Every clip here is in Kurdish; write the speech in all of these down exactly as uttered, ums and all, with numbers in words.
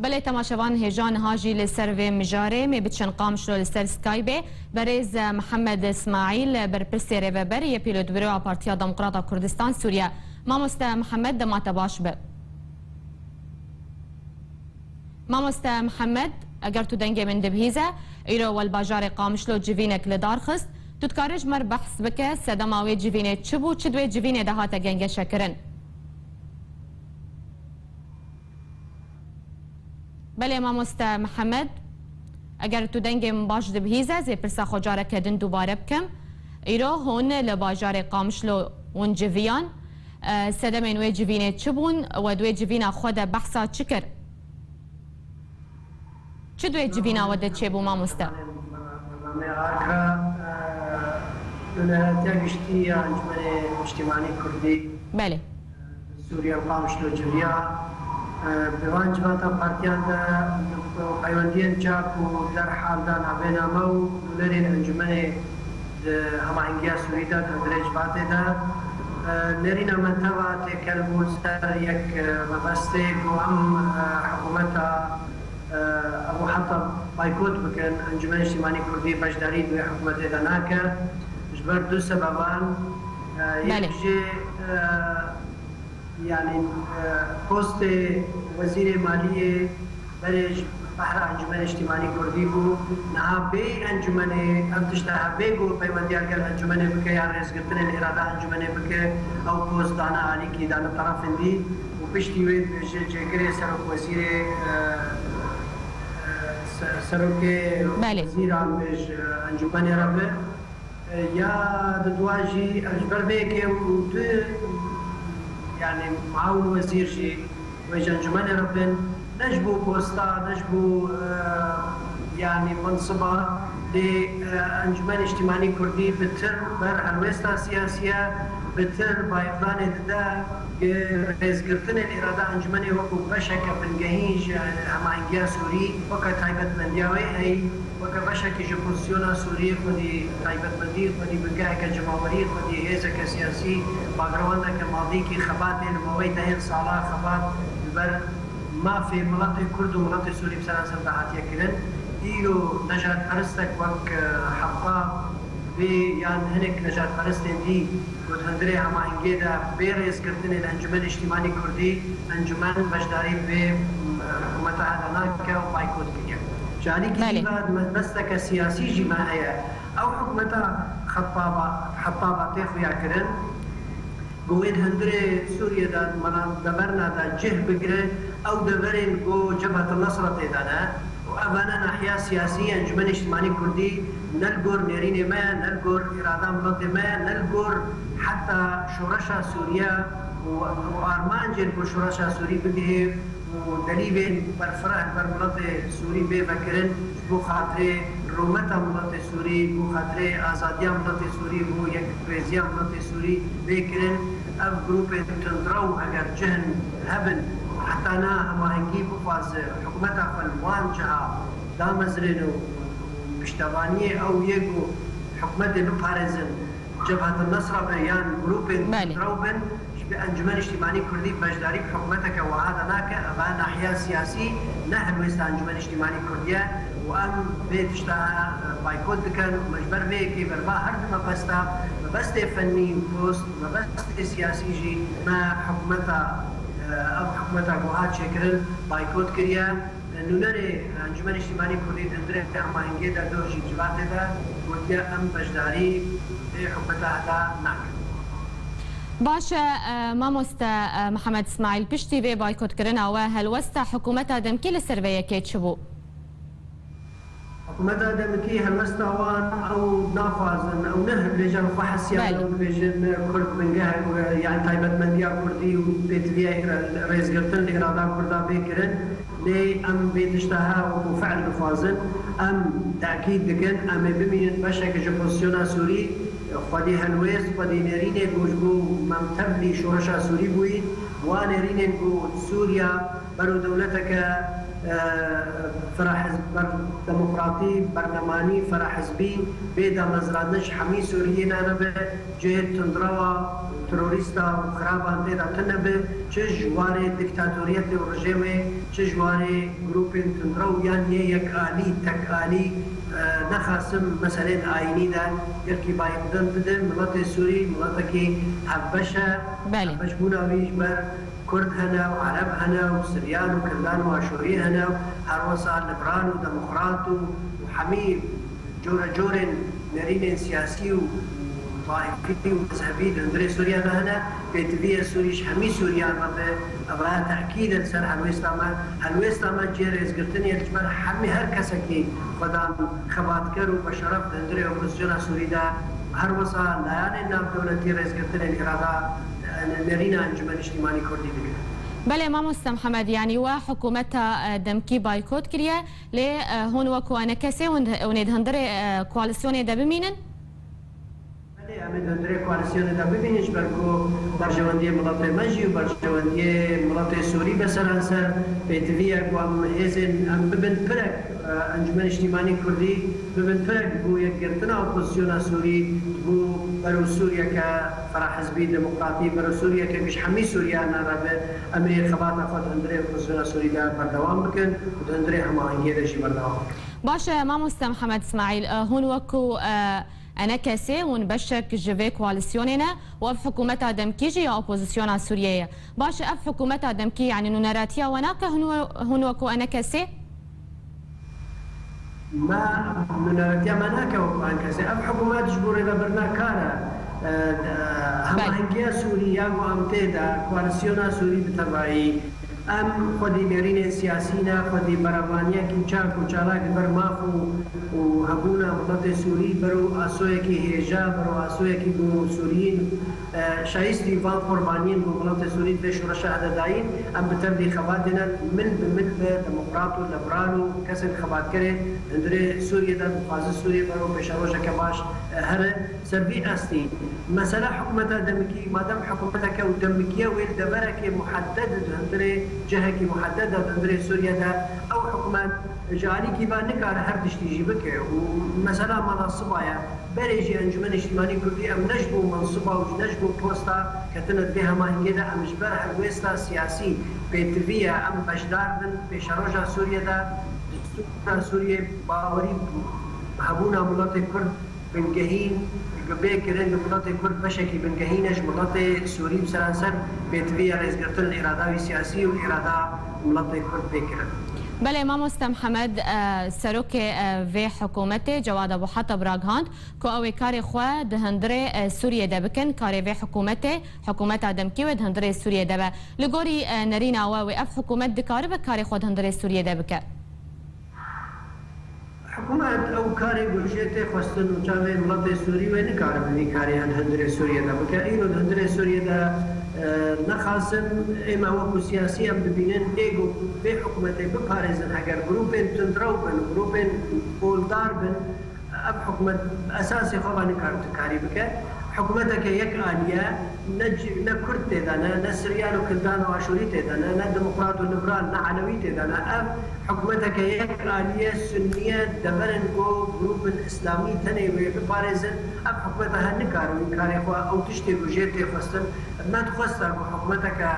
Belê temaşevan, hêja niha jî li ser vê mijarê, mê biçin Qamişlo li ser Skypeê. Berêz Mihemed Ismaîl, berpirsê rêveber yê Pîlotbîroya Partiya Demokrata Kurdistan Sûriye. Mamoste Mihemed, dema te baş be. Mamoste Mihemed, eger tu dengê min dibihîze, îro we li bajarê Qamişlo civînek li dar xist. Tu dikarî ji me re behs bike, sedema wê civînê çi bû, çi di wê civînê de hate gengeşekirin? Belê mamoste Mihemed, eger tu dengê min baş dibihîze, ez ê pirsa xwe careke din dubare bikim. Îro hûn li bajarê Qamişlo hûn civiyan. E, sedemên wê civînê çi bûn? We di wê civîna xwe de behsa çi kir? Çi di wê civîna we de çêbû, mamoste? Bername Akra, e, Nûneratiya Giştî ya Encûmenê Niştimanî Kurdî. Belê. Sûriye û Qamişlo civiya, e, bi van civata partiyan de peywendiyên çak û derhal da navê name û nûnerên encûmenê di hemahengiya Sûrî de di hundirê civatê de, e, nêrîna me teva têkel bû ser yek, e, mebestê ku em, e, hikûmeta, e, ev heta baykot bikin, Encûmenê Niştimanî Kurdî beşdarî di wê hikûmetê de nake. Ji ber du sebeban, e, yek Belê. jî, e, Yanî, e, postê Wezîrê Maliyê berê ji behra Encûmenê Niştimanî Kurdî bû. Niha bê encûmenê, ev tişta bê ku peywendiya gel encûmenê bike yan rêzgirtinên îrada encûmenê bike, ew post dane alîkî, dane terefên dî û piştî wê ji cêgirê serok wezîrê, e, e, se-, serokê Belê. wezîran bê ji encûmenê re be. Ya di dua jî ev ji ber vê yekê û tu, yanî, Maun Wezîr jî wê ji encûmenê re bin, ne ji bo posta, ne ji bo, e, yanî, minsiba, lê, e, Encûmenê Niştimanî Kurdî bi tir ber helwêsta siyasî ye, bi tir bayixdanê dide, rêzgirtinên îrada encûmenê wekû beşeke bingehîn ji hemahengiya Sûrî, weke taybetmendiya wê heyî. Weke beşekî ji pozisyona Sûriyê xwedî taybetmendî, xwedî bingeheke cemawerî, xwedî hêzeke siyasî, backgroundeke madîkî xebatê li maweyî dehên sala xebat li ber mafê miletê Kurd û miletê Sûrî bi seranser de hatiye kirin. Îro nejadperistek wek, e, Heppa bê yan hinek nejadperistên dî ku di hundirê hemahengê de bê rêzgirtinên Encûmenê Niştimanî Kurdî, encûmen beşdarî bi vê, e, hikûmeta heda nake û baykot kiriye. Ji alîkî Belê. dî ve mebesteke siyasî jî me heye. Ew hikûmeta Xetaba, Xetaba tê xuya kirin, ku wê di hundirê Sûriyê de, mela deverna de cih bigire, ew deverên ku Cebhet el Nesra tê de ne, û evane nahiya siyasî ya Encûmenê Niştimanî Kurdî ne li gor nêrînê me ye, ne li gor îrada miletê me ye, ne li gor heta şoreşa Sûriye û, û armancên ku şoreşa Sûrî bigihê û delîvên berfireh li ber miletê Sûrî bê vekirin, ji bo xatirê rûmeta miletê Sûrî, bo xatirê azadiya miletê Sûrî, bo yekrêziya miletê Sûrî bê kirin. Ev grûpên tundrew heger cihn hebin, heta niha hemahengî bixwaze, hikûmeta xwe li wan ciha damezrêne û piştevaniyê ew yê ku hikûmetê biparêzin, Cebhet el Nesra be yan grûpên Belê. tundrew bin, ji bi Encûmen Niştimanî Kurdî beşdarî bi hikûmeteke wiha de nake. Eva nahiya siyasî ne helwêsta Encûmen Niştimanî Kurdî ye û em vê tişta, e, baykot dikin û me ji ber vê yekê berva her du mebesta, mebestê fennî û post, mebestê siyasî jî me hikûmeta, e, ev hikûmeta ku hat çêkirin baykot kiriye. Nûnerê Encûmenê Niştimanî Kurdî di hundirê hemahengê de doh jî civatê de gotiye, em beşdarî vê hikûmeta heta nakin. Baş e, e, mamoste, e, Mihemed Îsmaîl, piştî vê baykotkirina we helwesta hikûmeta demkî li ser vê yekê çi bû? Hikûmeta demkî helwesta wan ew naxwazin, ew ne dibêjin xwe hesiyan Belê. ew dibêjin Kurd bingeh, e, yani taybetmendiya Kurdî û pêtiviya îra-, rêzgirtin li îrada Kurda bê kirin. Lê em vê tişta he wekû fiil dixwazin, em tekîd dikin, em ê bimînin beşek ji pozisyona Sûrî, xwedî helwêst, xwedî nêrînê ku ji bo memtevlî şoreşa Sûrî bûyî, wan nêrînên ku Sûriya bero dewleteke e, ferahiz-, ber-, demokratî, bernemanî, ferahizbî, bê damezrandin ji hemî Sûriyê nanibe, cihê tundrewa, terorîsta û xiraban tê de tune be, çi ji warê diktatoriyetê û rejêmê, çi ji warê grûpên tundrew yan yê yekalî, tekalî, e, nexasim meselên ayînî de gelkî bayîqdin bidin. Miletê Sûrî miletekî hevbeş e. Belê. Hevbeşbûna wî ji ber Kurd hene û Ereb hene û Siryan û Kirdan û Aşûrî hene û her wesa liberal û demokrat û, û hemî corecorên nerînên siyasî û taîfî û mezhebî di hundirê Sûriya de hene. Pêtivî ye Sûrî ji hemî Sûriyan re be. Ev raya tekîd e li ser helwêsta me. Helwêsta me cihê rêzgirtinê ye, ji ber hemî her kesekî xwedan xebatker û beşeref di hundirê opozisyona Sûrî de, her wesa layanên navdewletî rêzgirtinên îrada, e, nerîna Encûmen Niştimanî Kurdî digirin. Belê, mamoste Mihemed, yanî we hikûmeta, e, demkî baykot kiriye, lê, e, hûn wekû enekesê hûn, hûn ê di hundirê, e, koalîsyonê de bimînin? Belê, em ê di hundirê koalîsyonê de bimînin, ji ber ku berjewendiyê miletê me jî û berjewendiyê miletê Sûrî be seranser. Pêtivî ye ku em hêzên em bibin pirek, e, Encûmen Niştimanî Kurdî bibin pirek bo yekgirtina opozisyona Sûrî, bo berû Sûriyeke ferahizbî, demokratî, berû Sûriyeke ku ji hemî Sûriyan re be. Em ê xebata xwe di hundirê opozisyona Sûrî de berdewam bikin û di hundirê hemahengiyê de jî berdewam bikin. Baş e, mamoste Mihemed Îsmaîl, e, hûn wekû, e, enekesê, hûn beşek ji vê koalîsyonê ne û ev hikûmeta demkî jî ya opozisyona Sûriyê ye. Baş e, ev hikûmeta demkî, yanî nûneratiya we nake hûn we-, hûn wekû enekesê? Me, nûneratiya me nake wekû enekesê. Ev hikûmet ji bo rêvebirina kar e. E, e, Belê. Hemahengiya Sûrî ya ku em tê de, koalîsyona Sûrî bi tevayî, Em xwedî nêrînên siyasî ne, xwedî berevaniyekî çak û çalak li ber maf û, û hebûna miletê Sûrî bero asoyekî hêja, bero asoyekî ku Sûriyîn, e, şayistî van qurbaniyên ku miletê Sûrî di vê şoreşa de dayîn, em bi tevlî xebatê ne, mil bi mil bi demokrat û liberal û kesên xebatkerê hundirê Sûriyê de, dixwazin Sûriyê bero pêşerojeke baş, e, here. Ser vî astî, mesela hikûmeta demikî, madem hikûmeteke û demikî ye, wê li deverekê muhedded di hundirê, cihekî muhedded de di hundirê Sûriye de, ew hikûmet ji alîkî ve nikare her tiştî jî bike û mesela manasiba ye. Berê jî Encûmena Niştimanî Kurdî em ne ji bo mansiba û ne ji bo posta ketine di vê hemahengê de, em ji ber helwêsta siyasî pêtivî ye, em beşdar bin pêşeroja Sûriye de, destûra Sûriye, bawerî hebûna miletê Kurd bingehîn bê kirin, li miletê Kurd beşekî bingehîn e, ji miletê Sûrî bi seranser pêtivî ye rêzgirtin li îrada wî siyasî û li îrada miletê Kurd bê kirin. Belê, mamoste Mihemed, e, serokê, e, vê hikûmetê Cewad Abu Hatab ragihand ku ew ê karê xwe di hundirê, e, Sûriyê de bikin, karê vê hikûmetê, hikûmeta demkî wê di hundirê Sûriyê de be. Li gorî, e, nerîna we, wê ev hikûmet dikaribe karê xwe di hundirê Sûriyê de bike? Hikûmet ew karê ku jê tê xwestin û çavê miletê Sûrî wê nikaribe vî karê ya di hundirê Sûriyê de bike. Îro di hundirê Sûriyê de, e, nexasim ê me wekû siyasî em dibînin, ê ku vê hikûmetê biparêzin, heger grûpên tundrew bin, grûpên oldar bin, ev hikûmet bi esasê xwe ve nikare tu karî bike. Hikûmeteke yek alî ye, ne ci-, ne Kurd tê de ne, ne Siryan û Kildan û Aşûrî tê de ne, ne demokrat û liberal, ne Elewî tê de ne. Ev hikûmeteke yek alî ye, sunnî ye, deverên ku grûpên îslamî tenê wê biparêzin. Ev hikûmeta her nikare wî karê xwe, ew tiştê ku jê tê xwestin. Me dixwesta ku hikûmeteke,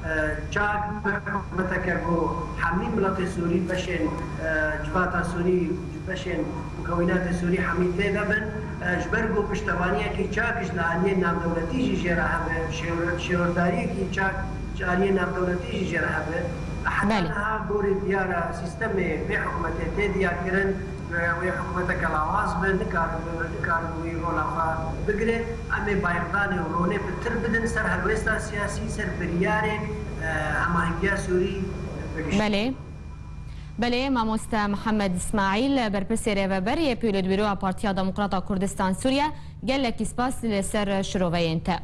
e, çak be, hikûmeteke ku hemî miletê Sûrî, beşên, e, civata Sûrî, beşên mukewînatê Sûrî hemî tê de bin, e, ji ber ku piştevaniyekî çak ji li aliyê navdewletî jî jê re hebe, şêwir-, şêwirdariyekî çak ji aliyê navdewletî jî jê re hebe. Heta Belê. niha gorî diyar e, sîstemê vê hikûmetê tê diyarkirin, e, wê hikûmeteke lawaz be, nikaribe, nikaribe wî rola xwe bigire. Em ê bayixdanê û ronê pitir bidin ser helwêsta siyasî, ser biryarê, e, hemahengiya Sûrî bigihîjin. Belê. Belê, mamoste Mihemed Îsmaîl, berpirsê rêveber yê Pêlo di Bîroya Partiya Demokrata Kurdistan Sûriye, gelekî spas li ser şiroveyên te.